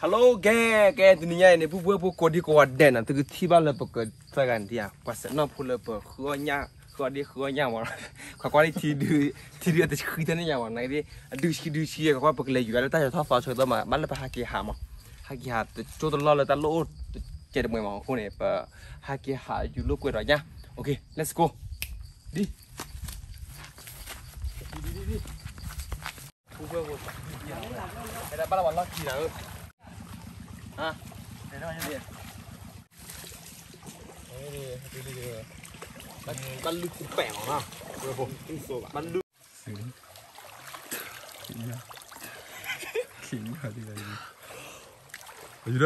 Hello ကဲ ကဲ တနံၤညါအံၤန့ၣ် ပုၢ်ဝဲၢ်ဖိကိးဒံကိးဂၤဒဲးနီၤ သုကထံၣ်ဘၣ်လၢပကစၢ်ဂၤန့ၣ် ပှၤစဲးနီၣ်ဖိလၢပဃုအီၣ်ညၣ် ဃုအီၣ်ဒ့ဃုအီၣ်ညၣ်မးနီၤ ခွါကွၢ်လံ ထံဒုးတဆှံထဲန့ၣ်ညါမးနီၤ အဒုးဆှံဒုးဆှံ ခွါကွၢ်ပကလဲၤယူၤလၢတၢ်ယီၤထီၣ်သီဆိကတီၢ်မး ဘၣ်လၢပဟးက့ၤဟးမး ဟးက့ၤဟး တကၠိတလီၢ်လၢတၢ်လိၣ်အိၣ်တကဲးတမှဲၤမး အဃိန့ၣ် ပဟးက့ၤဟးယူၤလိာ်ကွဲးဒီးညၣ် OK let's go ဒ် ဒ် ဒ် ဒ် ဖဲဒၣ်ဘၣ်လၢပှၤလီၢ်ခံလီၤဧၢ ဘၣ်လုၢ်ခူပဲာ်မးနီၤ ဘၣ်လုၢ် ခံ ခံ ခံ ယူၤဒီး ဘျီကွၢ်ဘျီကွၢ်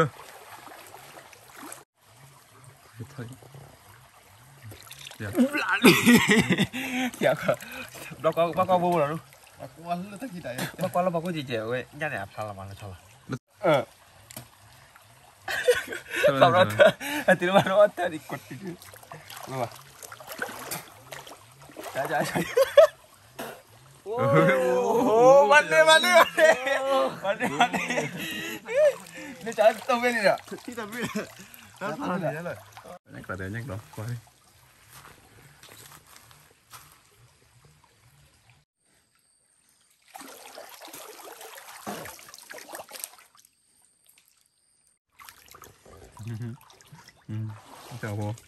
ဘိဘိလီၤလူ ဘျီကွၢ်လၢပှၤကိၣ်ကဲးကဲးဝဲ ညၣ်န့ၣ်အဖျါလီၤမးလၢဆီလီၤ သးရၢ်တၢ် အတုၤလၢဘၣ်လၢအီၣ်တၢ်ဒံးကိးတံၢ် ဝဲဘၣ် အိၣ် မၤန့ၢ် မၤန့ၢ် မၤန့ၢ် မၤန့ၢ် န့ၣ်တၢ်တိၢ်ဝဲန့ၣ်ဒီး ထံၣ်တၢ်ဘ့ၣ် တၢ်ဖးန့ၣ်လၢ ညၣ်ကျီၤတဲာ်ညၣ်ကျီၤ တၢ်ဖိ တၢ်ဖိလီၤ ဘိ ခူ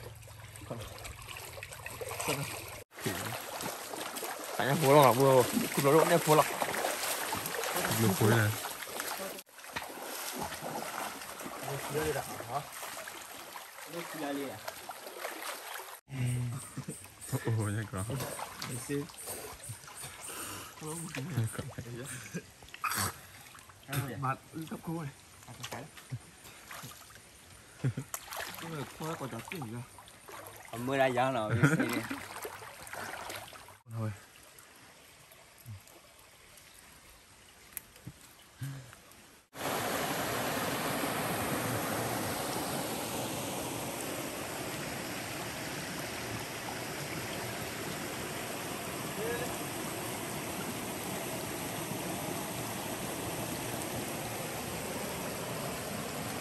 ဘျီဒိၣ်န့ၣ်ဖိလီၤ ဘိဖိန့ၣ် အိၣ် ညၣ်ကျီၤ မၤတခိၣ်န့ၣ် အမၢဒၣ်ယၤန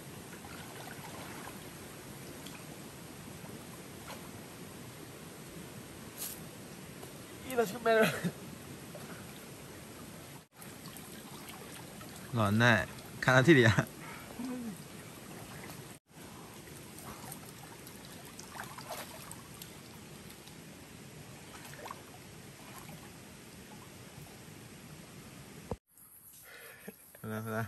ီၤ လီၤနဲၣ် ခါထီၣ်ထံၣ်ဒံးဧါ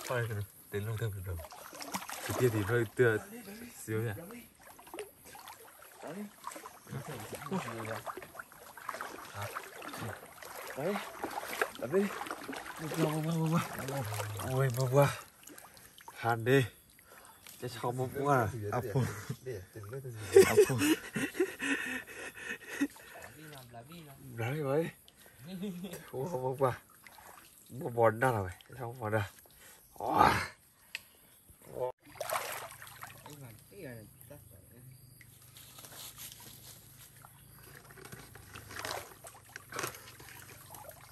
ဖဲ တဲလိာ်တၢ်ဖုဘျီ တက့ၢ်ဒံးဖဲတၢ် စံယါ ဝဲ ဝဲ ဝဲ ဟါန့ၣ် ကဆီမိၢ်ပှၢ် အဖိ အဖိ ဘျါလံ ဘျါလံ မိၢ်ပှၢ် မိၢ်ပှၢ်နၢ်လီၤဝဲ ကဆီမိၢ်ပှၢ်နၢ် အ ကွၢ်ကွၢ် ယဲဒၣ်ယဲဒၣ် လၢတၢ်က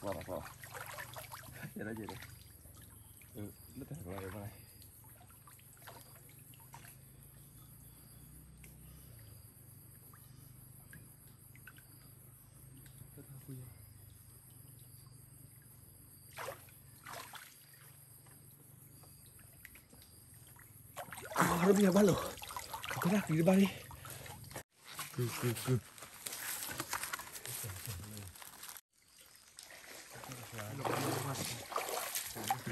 လါဘၣ် အရဘံယဘၣ်လီၤ ခးပဒၣ်ကံတဘၣ်လံ ကုကုကု နံ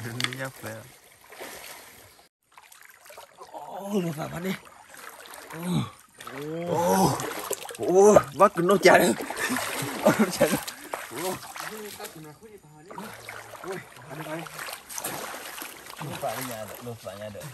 ၣ်ညါဖျဲၣ် အိၣ်လီၤသးဖးန့ၣ် အိၣ် အိၣ် ဘၣ်ကနိးကၠးလၢ အိၣ် ဖးန့ၣ် ဖးန့ၣ် လိာ်သးညါဒီး လိာ်သးညါဒီး လိာ်သးညါဒီး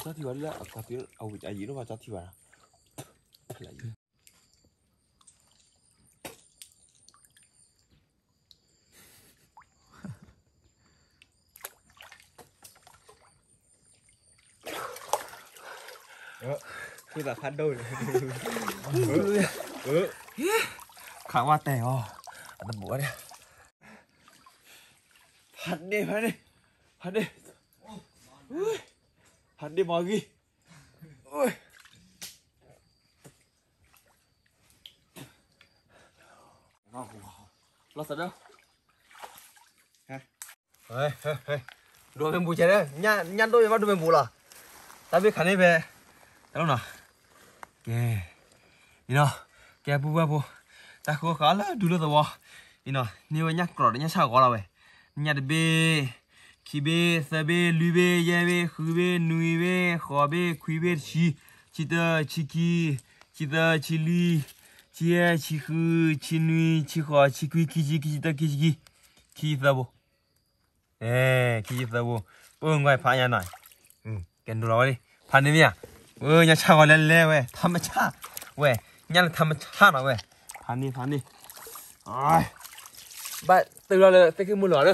ကၠီထံဝဲလၢအကီၢ်ပံၤ အဝံၤအယံၤဒိၣ်ဘၣ်ကၠီထံဝဲဒီး ဖုသးဖးဒိၣ်န့ၣ် ခးဝါတဲာ်အီၤ အတဘူးဝဲန့ၣ် ဖးဒ့ၣ် ဖးဒ့ၣ် ဖးဒ့ၣ် ဖးဒ့ၣ်မီၤဂံၢ် လီၤသးဒီး ဒိးမ့ၢ်ဘူးကဲဒီး ညၣ်ဒိၣ်ယဘၣ်ဒိးမ့ၢ်ဘူးလီၤ တၢ်ဘ့ၣ်ခးန့ၣ်ဖဲ တၢ်လီၢ်နီၤ ကဲ အံၤနီၤ ကဲပူၤဝဲဖိ တၢ်ဃုအီၣ်ဃုအီလၢဒူလၢသဝီ အံၤနီၤ န့ၢ်ဝဲညၣ်ကြီဒီးညၣ်ဆၣ်ဂီၤလီၤဝဲ ညၣ်တဘ့ၣ် ခံဘ့ၣ် သၢဘ့ၣ် လွံၢ်ဘ့ၣ် ယဲၢ်ဘ့ၣ် ဃုဘ့ၣ် နွံဘ့ၣ် ဃိးဘ့ၣ် ခွံဘ့ၣ် တဆံ ဆံတၢ ဆံခံ ဆံသၢ ဆံလွံၢ် ဆံယဲၢ် ဆံဃု ဆံနွံ ဆံဃိး ဆံခွံ ခံဆံ ခံဆံတၢ ခံဆံခံ ခံဆံသၢဘိ အဲ ခံဆံသၢဘိ ပၢ်ငွဲဖးညါနီၤ ကဲဒိလီၤဝဲလံ ဖးန့ၢ်မ့ၢ်ဧါ ဝဲညၣ်ဆၣ်ဂီၤလဲၤလဲၤဝဲ ထါမဆၣ် ဝဲ ညၣ်လၢထါမဆၣ်နီၤဝဲ ဖးန့ၢ် ဖးန့ၢ် ဘၣ်တုၤလီၤလၢသ့ၣ်ခ့မုၢ်လီၤလၢ တၢ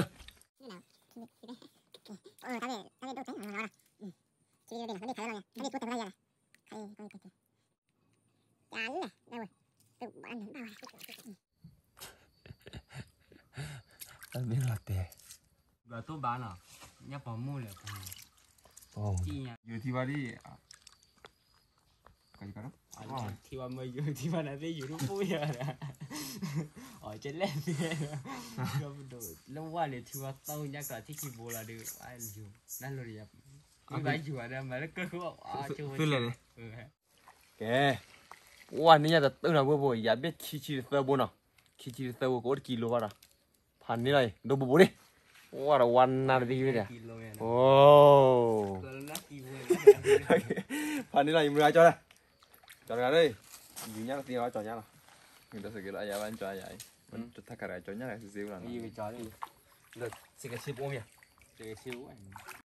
်မ့ၢ်လီၤတဲာ် ဘၣ်တိၢ်ဘၣ်နီၤ ညၣ်ပိာ်မုၣ်လဲၣ် ယိၤထံဝါဒ် ထံဝါမ့ၢ်ယိၤ ထံဝါနၤသ့ၣ်ယိၤထူၣ်ဖိယၤဒီး အီၤကလဲၣ်သ့ၣ် လၢဝါန့ၣ် ထံဝါသီညါကီးထံၣ်ခံဘိလီၤဒီး နၢ်လိၤဒီးယၤ ဘၣ်ယိၤဝဲဒီးမၤလၢကၢၢ်ခိၣ် ကဲ ဝါန့ၣ်ညါတတုၤနီၤ ဘိဘိ ယၤဘ့ၣ်ခံဆံတသၢဘိနီၤ ခံဆံတသၢဘိ ကအိၣ်တကံလိဘၣ်ဒီး ဖးန့ၢ်လီၤအံၤ ဒိဘိဘိန့ၣ် ဝါဒီးဝါနါတဘ့ၣ်ဝဲဒီး အိ ဖးန့ၢ်လီၤအံၤ မုၢ်ဂၤကၠီလၢ ကၠီတဂၤလၢ ယူၤညါကသ့အီၤကၠီညါလီၤ မ့ၢ်ဒီးစက့လၢအယၤဘၣ်ကၠီယၤအံၤ တထါခါတဂၤကၠီညါလီၤ စ့စ့ဝဲလီၤ စ့ကဆ့ပအိၣ်မ့ၢ် စ့ကဆ့ပအိၣ်